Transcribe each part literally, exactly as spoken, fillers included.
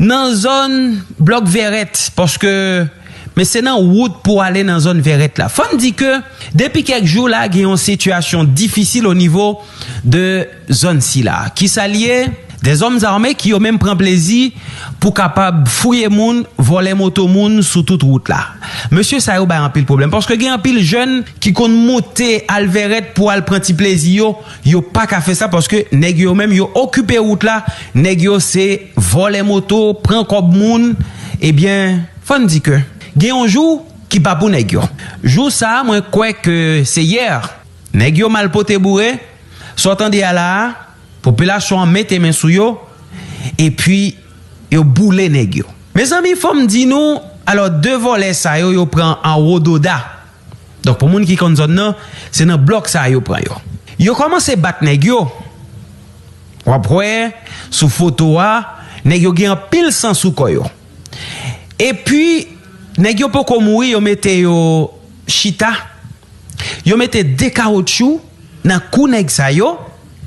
nan zòn blòk Vèrèt, paske, men se nan wout pou ale nan zòn Vèrèt la. Fò n di ke depi kèk jou la, gen yon sitiyasyon difisil o nivo de zòn sila. Kisa l ye? Dèzòm zame ki yo menm pran plezi pou kapab fouye moun, vòlè moto moun sou tout wout la. Mesye sa yo bay anpil pwoblèm, paske gen anpil jèn ki konn moute al Vèrèt pou al pran ti plezi yo, yo pa ka fè sa paske nèg yo menm yo okipe wout la, nèg yo se vòlè moto, pran kòb moun, ebyen, fò n di ke gen yon jou ki pa pou nèg yo. Jou sa a, mwen kwè ke se yè, nèg yo mal pote boure, sa w tande a la a, popilasyon an mete men sou yo, epi yo boule nèg yo. Mezanmi, fò m di nou, alò, de vòlè sa yo, yo pran anwo Doda. Donk, pou moun ki konn zòn nan, se nan blòk sa a yo pran yo. Yo kòmanse bat nèg yo. W ap wè sou foto a, nèg yo gen anpil san sou kò yo. Epi, nèg yo poko mouri, yo mete yo chita. Yo mete de kawotchou nan kou nèg sa yo.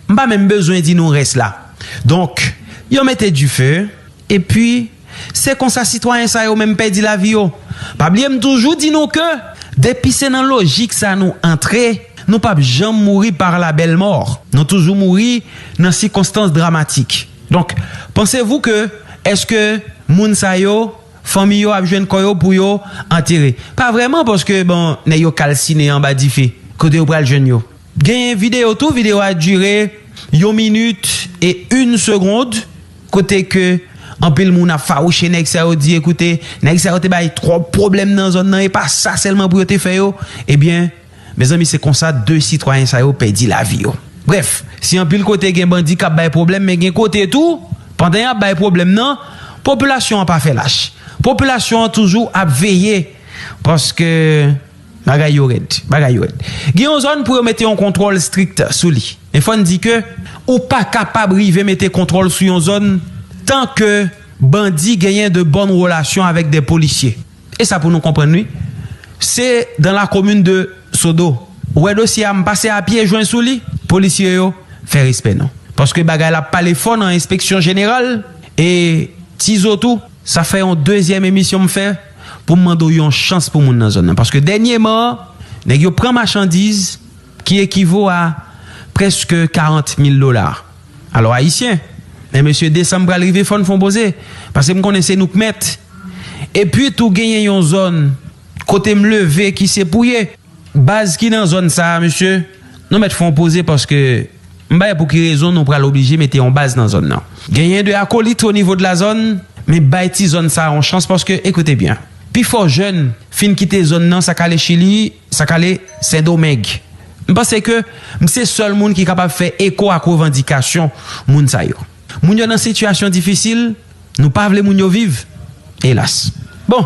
M pa menm bezwen di nou rès la. Donk, yo mete dife, epi se konsa sitwayen sa yo menm pèdi lavi yo. Pa bliye m toujou di nou ke depi se nan lojik sa nou antre, nou p ap janm mouri par la belle mort. Nou toujou mouri nan sikonstans dramatik. Donk, pensez-vous que, èske moun sa yo, fanmi yo ap jwenn kò yo pou yo antere? Pa vrèman, paske, bon, nèg yo kalsine anba dife. Kote yo pral jwenn yo? Genyen videyo tou, videyo a dire yon minit e yon segond, kote ke anpil moun ap fawouche nèg sa yo, di, "Ekoute, nèg sa yo te bay twòp pwoblèm nan zòn nan, e pa sa sèlman pou yo te fè yo." Ebyen, mezanmi, se konsa de sitwayen sa yo pèdi lavi yo. Brèf, si anpil kote gen bandi k ap bay pwoblèm, men gen kote tou, pandan y ap bay pwoblèm nan, popilasyon an pa fè lach. Popilasyon an toujou ap veye, paske bagay yo rèd, bagay yo rèd. Gen yon zòn pou yo mete yon kontwòl strik sou li. Men fò n di ke ou pa kapab rive mete kontwòl sou yon zòn tan ke bandi genyen de bòn relasyon avèk de polisye. E sa pou nou konprann, wi. Se dans la commune de Sodo. Ou wè dosye a, m pase a pye jwen sou li. Polisye yo, fè respè nou. Paske bagay la ap pale fò nan enspeksyon jeneral. E Tizo tou, sa fè yon dezyèm emisyon m fè pou m mande w yon chans pou moun nan zòn nan. Paske dènyèman, nèg yo pran machandiz ki ekivo a prèske karant mil dola. Alò, Ayisyen, men mesye, desanm pral rive, fò n fè yon poze. Paske m konnen se nou k mèt. Epi tou, genyen yon zòn kote m leve ki se Pouye. Baz ki nan zòn sa a, mesye, nou mèt fè yon poze paske m pa wè pou ki rezon nou pral oblije mete yon baz nan zòn nan. Genyen de akolit o nivo de la zòn, men bay ti zòn sa a yon chans paske, ekoute byen, pifò jèn fin kite zòn nan, sa k ale Chili, sa k ale Sendomeng. M panse ke m se sèl moun ki kapab fè eko ak revandikasyon moun sa yo. Moun yo nan sitiyasyon difisil, nou pa vle moun yo viv. Elas. Bon,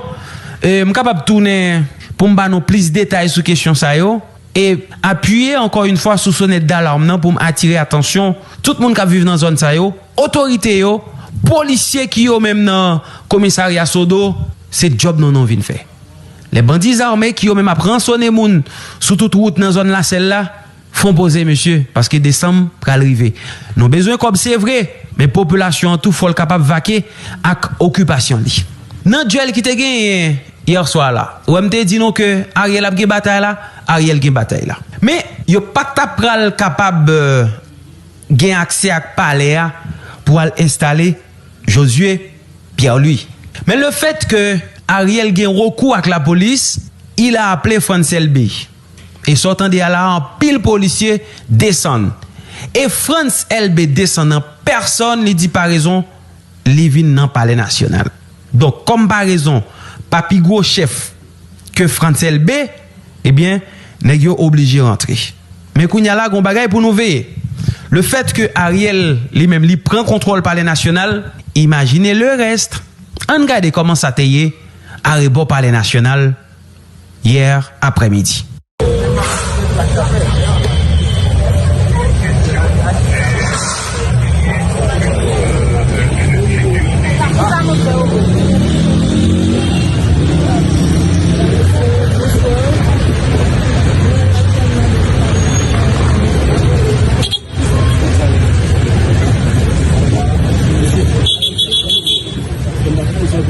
e, m kapab tounen pou m ba nou plis detay sou kesyon sa yo e apiye ankò yon fwa sou sonèt dalam nan pou m atire atansyon tout moun k ap viv nan zòn sa yo, otorite yo, polisye ki yo menm nan komisarya Sodo, se djòb nou nou vin fè. Les bandits armés ki yo menm ap ransonnen moun sou tout wout nan zòn Lasèl la, fè yon poze, mesye, paske desanm pral rive. Nou bezwen kòb, se vre, men popilasyon an tou fò l kapab vake ak okipasyon li. Nan dyèl ki te genyen yè swa la, ou wè m te di nou ke Ariel ap gen batay la, Ariel gen batay la. Men yo pa t ap pral kapab, euh, gen aksè ak palè a pou al enstale Josué Pierre-Louis. Men le fèt ke Ariel gen rekou ak lapolis, il a appelé Frantz Elbé. E sa w tande a la, anpil polisye desann. E Frantz Elbé desann an pèsòn, li di pa rezon, li vin nan Palè Nasyonal. Donk, kòm pa rezon, pa pi gwo chèf ke Frantz Elbé, ebyen, nèg yo oblije rantre. Men kounye a la, gon bagay pou nou veye. Le fèt ke Ariel, li menm, li pran kontwòl Palè Nasyonal, imajine le reste. Ann gade kòman sa te ye arebò Palè Nasyonal yè aprèmidi.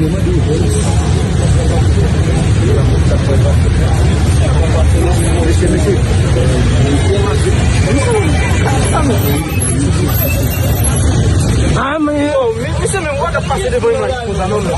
Ah, men, oh, men, mesye, men, w pa ka pase devan imaj konsa, non, non.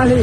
Ale.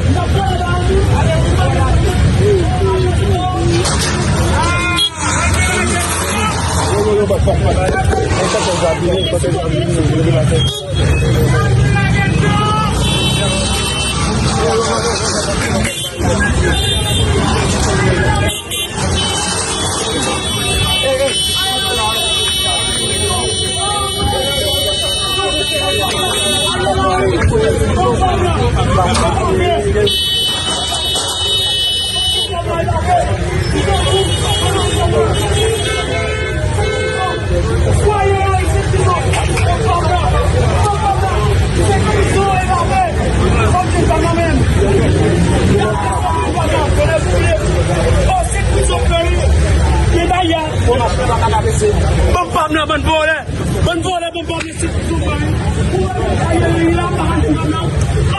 Bann pam nan, bann vòlè. Bann vòlè, bann pam nan, se tout bann.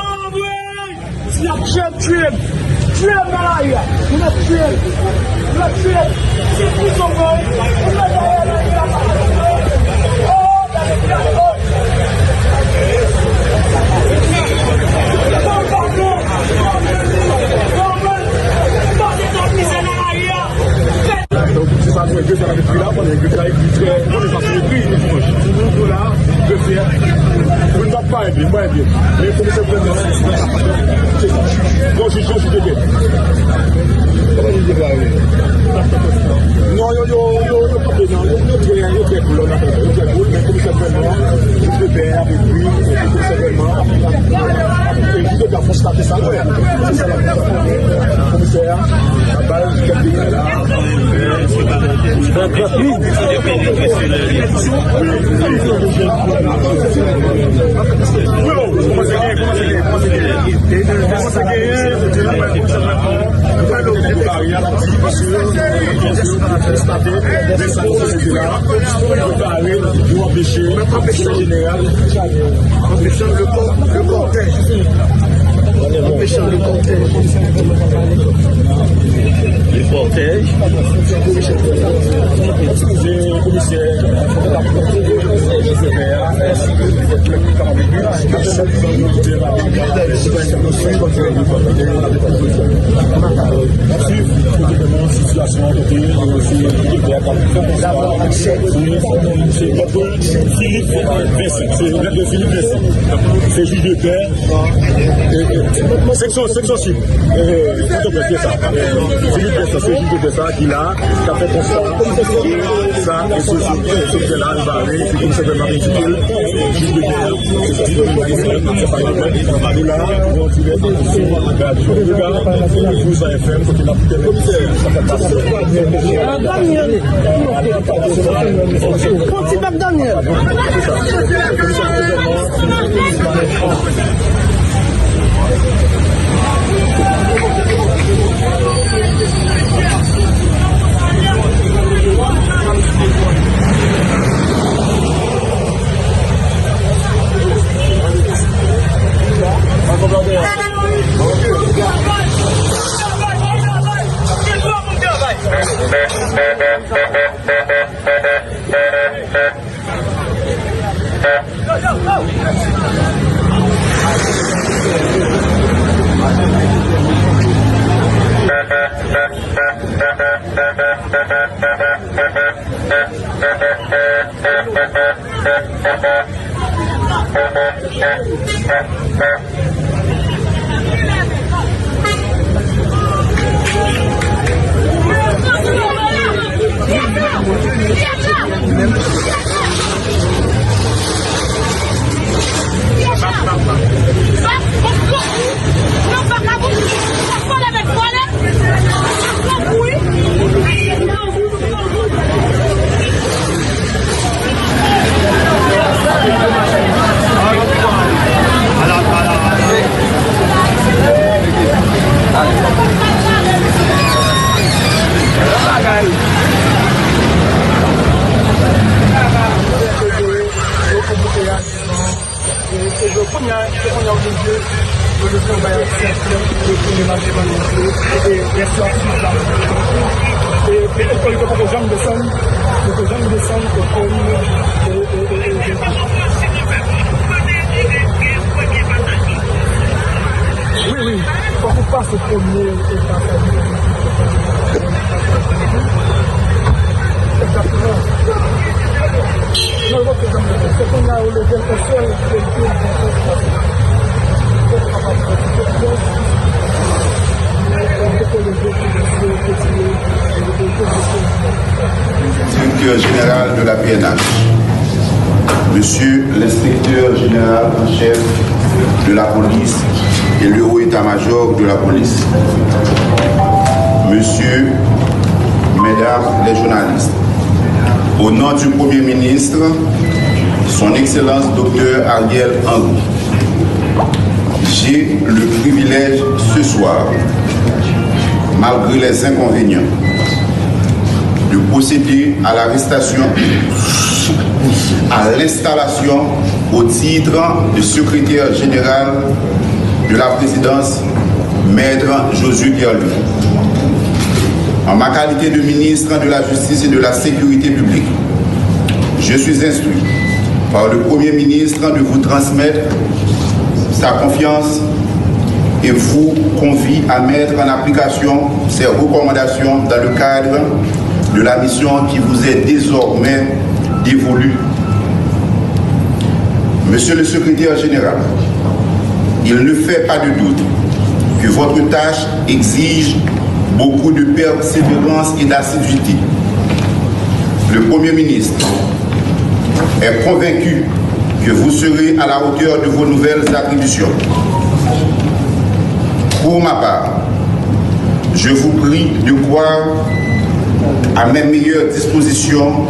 Anmwey! Si y ap tye m, tye m. Tye m nan lari a. Moun ap tye m. Moun ap tye m. Si prizon mwen, moun nan dèyè lari a. Oh, gade, gade, oh. Bon, bon, bon. Bon, bon. Bon, se tout mizè nan lari a. Donk, se sa nou wè, grid la met pri la, pandan grid la, grid trè, bon, e pa sou grid, dimanch. Nou la, nou fè, nou pa pare byen, pare byen. Men komisè gouvènman, se yon jij, yon jij de pè. Kòman nou deklare? Non, yo, yo, yo, yo kanpe nan, yo, yo trè, yo trè koul, yo trè koul, men komisè gouvènman, jij de pè, avèk li, komisè gouvènman, e jij de pè a konstate sa, wè. Se sa la komisè a, la bal, kèk peyi la. Anpechan le kò-, le kòtèj. Anpechan le kòtèj. Le kòtèj. Eskize, komisè. N ap swiv kote kòman sitiyasyon an kote, e, se kote k ap fè konstat. Se Philippe Vincent. Se Philippe Vincent. Se jij de pè. E, e, seksyon, seksyon sid. E, e, Pòtoprens, se sa. E, Philippe Vincent, se jij de pè sa ki la, k ap fè konstat. Sa, e se, se, se, se la, li bare, se komisè gouvènman ki kite l. Jij de pè, se sa, se sa, se sa, se sa, nou la, nou an dirèk sou radyo Vega, Blues F M, kote n ap tèt komisè, sa k ap pase. Pran ti bèk Daniel. Janm desann, nou te janm desann e konn e, e, e, e, e, wi, fòk ou pase premye etap. Egzakteman. Non, ok, janm desann. Se kounye a yo leve l, e sèl Directeur général de la P N H, Monsieur l'inspecteur général en chef de la police et le haut état-major de la police, Monsieur, Mesdames les journalistes, au nom du Premier ministre, Son Excellence Docteur Ariel Henry, j'ai le privilège ce soir, malgré les inconvénients, de procéder à l'arrestation, à l'installation au titre de secrétaire général de la présidence, Maître Josué Pierre-Louis. En ma qualité de ministre de la Justice et de la Sécurité publique, je suis instruit par le Premier ministre de vous transmettre sa confiance et vous convie à mettre en application ses recommandations dans le cadre de la mission qui vous est désormais dévolue. Monsieur le secrétaire général, il ne fait pas de doute que votre tâche exige beaucoup de persévérance et d'assiduité. Le Premier ministre est convaincu que vous serez à la hauteur de vos nouvelles attributions. Pour ma part, je vous prie de croire à mes meilleures dispositions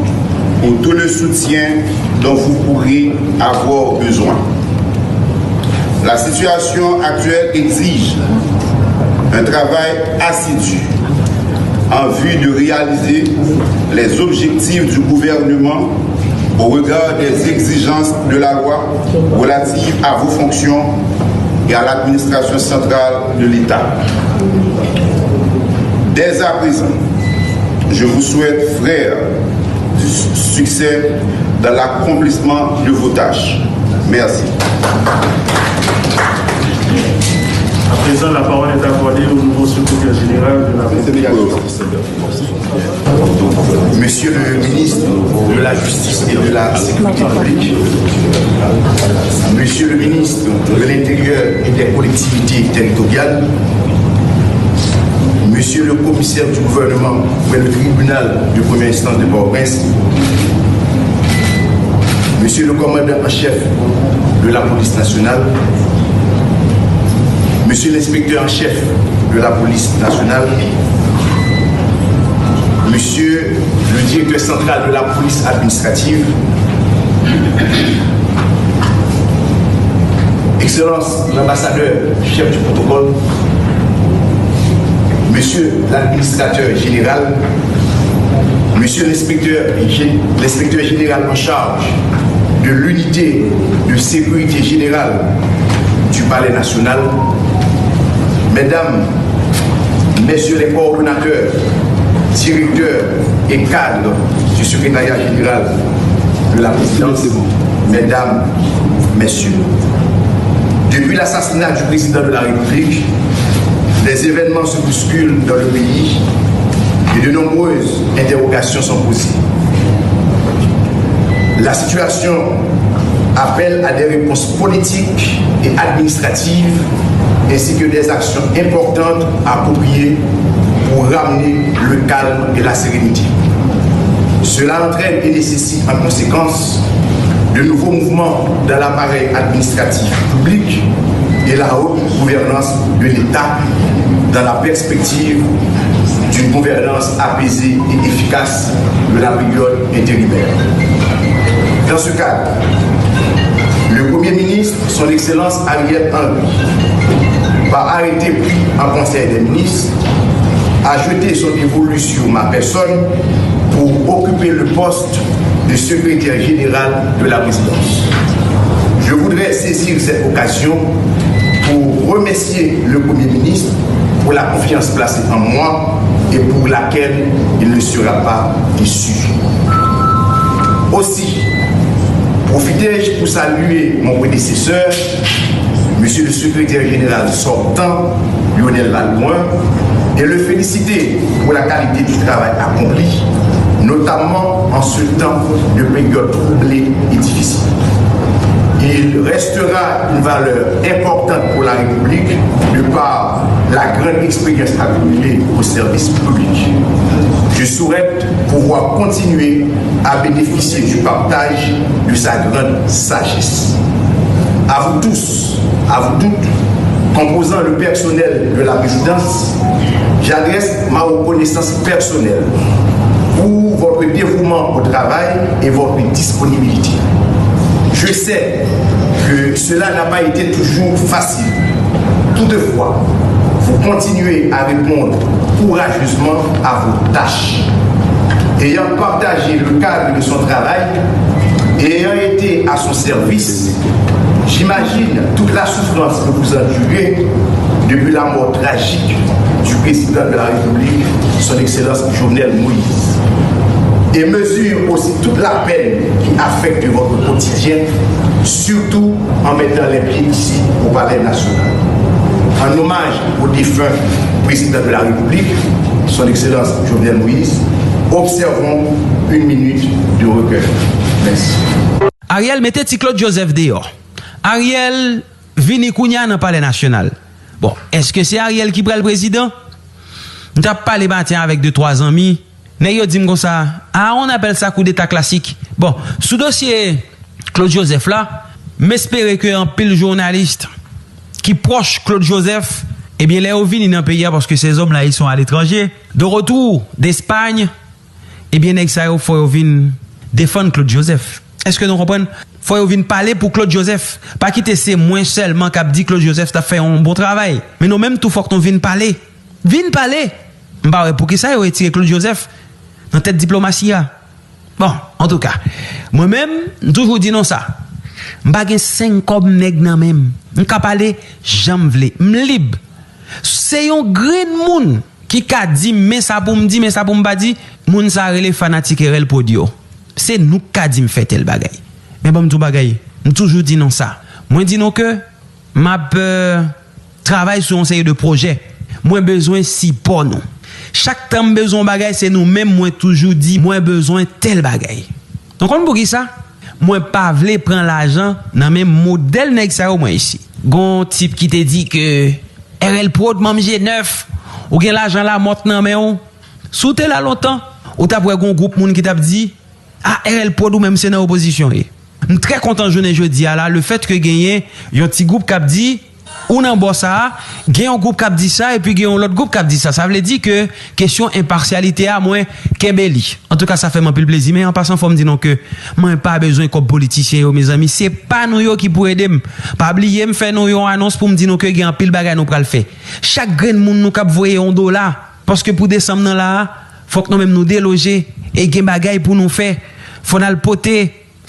pour tout le soutien dont vous pourrez avoir besoin. La situation actuelle exige un travail assidu en vue de réaliser les objectifs du gouvernement au regard des exigences de la loi relatives à vos fonctions et à l'administration centrale de l'État. Dès à présent, je vous souhaite, frères, du succès dans l'accomplissement de vos tâches. Merci. À présent, la parole est accordée au nouveau secrétaire général de la République. Monsieur le ministre de la Justice et de la Sécurité publique, Monsieur le ministre de l'Intérieur et des Collectivités territoriales, Monsieur le commissaire du gouvernement près le tribunal de première instance de Port-au-Prince, Monsieur le commandant en chef de la police nationale, Monsieur l'inspecteur en chef de la police nationale, Monsieur le directeur central de la police administrative, Excellence l'ambassadeur, chef du protocole, Monsieur l'administrateur général, Monsieur l'inspecteur l'inspecteur général en charge de l'unité de sécurité générale du Palais national, Mesdames, Messieurs les coordonnateurs, directeurs et cadres du secrétariat général de la présidence, Mesdames, Messieurs, depuis l'assassinat du président de la République, des événements se bousculent dans le pays et de nombreuses interrogations sont posées. La situation appelle à des réponses politiques et administratives ainsi que des actions importantes appropriées pour ramener le calme et la sérénité. Cela entraîne et nécessite en conséquence de nouveaux mouvements dans l'appareil administratif public et la haute gouvernance de l'État dans la perspective d'une gouvernance apaisée et efficace de la période intérimaire. Dans ce cadre, le Premier ministre, Son Excellence Ariel Henry, par arrêté pris en Conseil des ministres, a jeté son dévolu sur ma personne pour occuper le poste de secrétaire général de la présidence. Je voudrais saisir cette occasion pour remercier le Premier ministre pour la confiance placée en moi et pour laquelle il ne sera pas déçu. Aussi, profite-je pour saluer mon prédécesseur, Monsieur le secrétaire général sortant, Lionel Valbrun, et le féliciter pour la qualité du travail accompli, notamment en ce temps de période troublée et difficile. Il restera une valeur importante pour la République de par la grande expérience accumulée au service public. Je souhaite pouvoir continuer à bénéficier du partage de sa grande sagesse. À vous tous, à vous toutes, composant le personnel de la présidence, j'adresse ma reconnaissance personnelle pour votre dévouement au travail et votre disponibilité. Je sais que cela n'a pas été toujours facile. Toutefois, vous continuez à répondre courageusement à vos tâches. Ayant partagé le cadre de son travail et ayant été à son service, j'imagine toute la souffrance que vous endurez depuis la mort tragique du président de la République, son Excellence Jovenel Moïse, et mesure aussi toute la peine qui affecte votre quotidien, surtout en mettant les pieds ici au Palais national. En hommage au défunt président de la République, son Excellence Jovenel Moïse, observons une minute de recueillement. Merci. Ariel mete ti Claude Joseph deyò. Ariel vini kounye a nan Palè Nasyonal. Bon, èske se Ariel ki pral prezidan? M t ap pale maten avèk de twa zanmi. Nèg yo di m konsa, ah, on appelle ça coup d'État classique. Bon, sou dosye Claude Joseph la, m espere ke anpil jounalis ki pwòch Claude Joseph, ebyen, lè yo vini nan peyi a, paske ces hommes-là, ils sont à l'étranger, de retour d'Espagne, ebyen, nèg sa yo, fò yo vin defann Claude Joseph. Èske nou konprann? Fò yo vin pale pou Claude Joseph. Pa kite se mwen sèlman k ap di Claude Joseph t ap fè yon bon travay. Men nou menm tou, fòk nou vin pale. Vin pale! M pa wè poukisa yo retire Claude Joseph nan tèt diplomasi a. Bon, antouka, mwen menm, m toujou di nou sa. M pa gen senk kòb nèg nan men m. M ka pale jan m vle. M lib. Se yon grenn moun ki ka di m men sa pou m di, men sa pou m pa di, moun sa rele fanatik Erel Prod yo. Se nou k ka di m fè tèl bagay. Men ban m di w bagay, m toujou di nou sa. Mwen di nou ke m ap euh, travay sou yon seri de pwojè. Mwen bezwen sipò nou. Chak tan m bezwen yon bagay, se nou menm mwen toujou di mwen bezwen tèl bagay. Nou konn poukisa? Mwen pa vle pran lajan nan men modèl nèg sa yo mwen isi. Gon tip ki te di ke Erel Prod, manm G nèf, ou gen lajan Lamòt nan men w. Si w te la lontan, ou t ap wè gon gwoup moun ki t ap di, ah, Erel Prod, ou menm se nan opozisyon w ye. M trè kontan jounen jodi a la, lefèt ke genyen yon ti gwoup k ap di, ou nan bò sa a, gen yon gwoup k ap di sa, epi gen yon lòt gwoup k ap di sa. Sa vle di ke kesyon enpasyalite a, mwen kenbe li. Antouka, sa fè m anpil plezi, men an pasan, fò m di nou ke mwen pa bezwen kòb politisyen yo, mezanmi. Se pa nou yo ki pou ede m. Pa bliye, m fè nou yon anons pou m di nou ke gen anpil bagay nou pral fè. Chak grenn moun nou k ap voye yon dola, paske pou desanm nan la a, fòk nou menm nou deloje, e gen bagay pou nou fè. Fò n al pote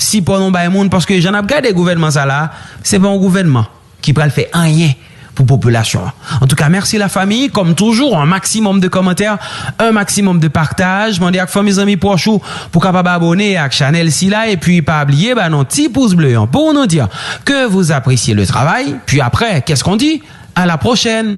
sipò nou bay moun, paske jan n ap gade gouvènman sa la, se pa yon gouvènman ki pral fè anyen pou popilasyon an. Antouka, mèsi la fami, comme toujours, un maximum de commentaires, un maximum de partage. Mande ak fanmi, zanmi, pwòch ou pou kapab abone ak chanèl sila, epi pa bliye ba nou ti pous ble an pou nou di ke vous appréciez le travail. Puis après, qu'est-ce qu'on dit? À la prochaine.